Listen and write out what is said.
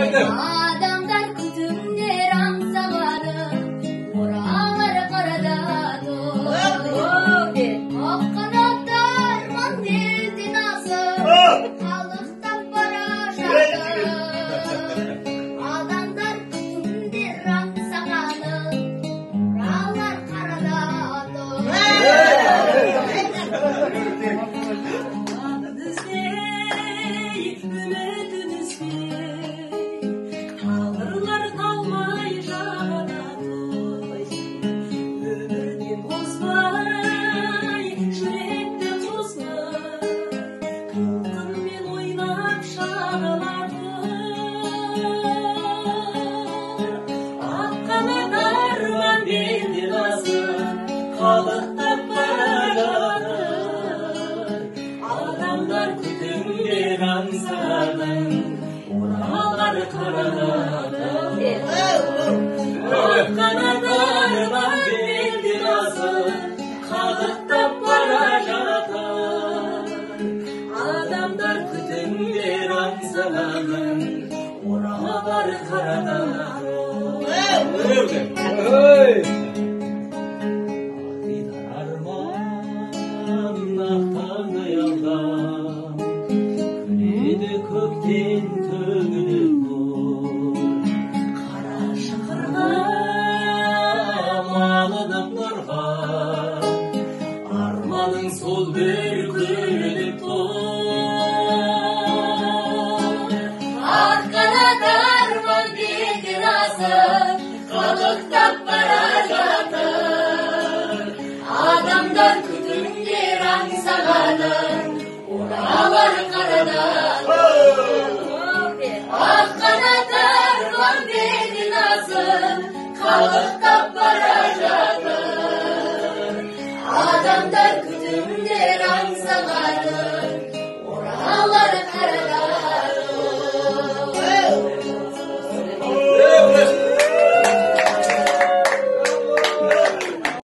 Адамдар күтіңдер аңсағаны, оралар қарада тұр. Ақ қанат арман белден асып, қалықтап бара жатыр. Адамдар күтіңдер аңсағаны, оралар қарада тұр. Үмітін үзбей, тағдырлар талмай жатады. Өмірден озбай, жүректі қозбай, толқынмен ойнап шағылады. Ақ қанат арман белден асып, қалықтап бара жатыр. Адамдар күтіңдер аңсағаның, оралар қарада тұр. Ақ қанат арман белден асып, қалықтап бара жатыр. Адамдар күтіңдер аңсағаның, оралар қарада тұр. Арман ақтаңдай алдан, күледі көктен төгіліп нұр. Қара шықырға малынып нұрға, арманың сол бір көрініп тұр. Ақ қанат арман белден асып, қалықтап бара жатыр. Адамдар күтіңдер аңсағанын, оралар қарада тұр. Ақ қанат арман белден асып, қалықтап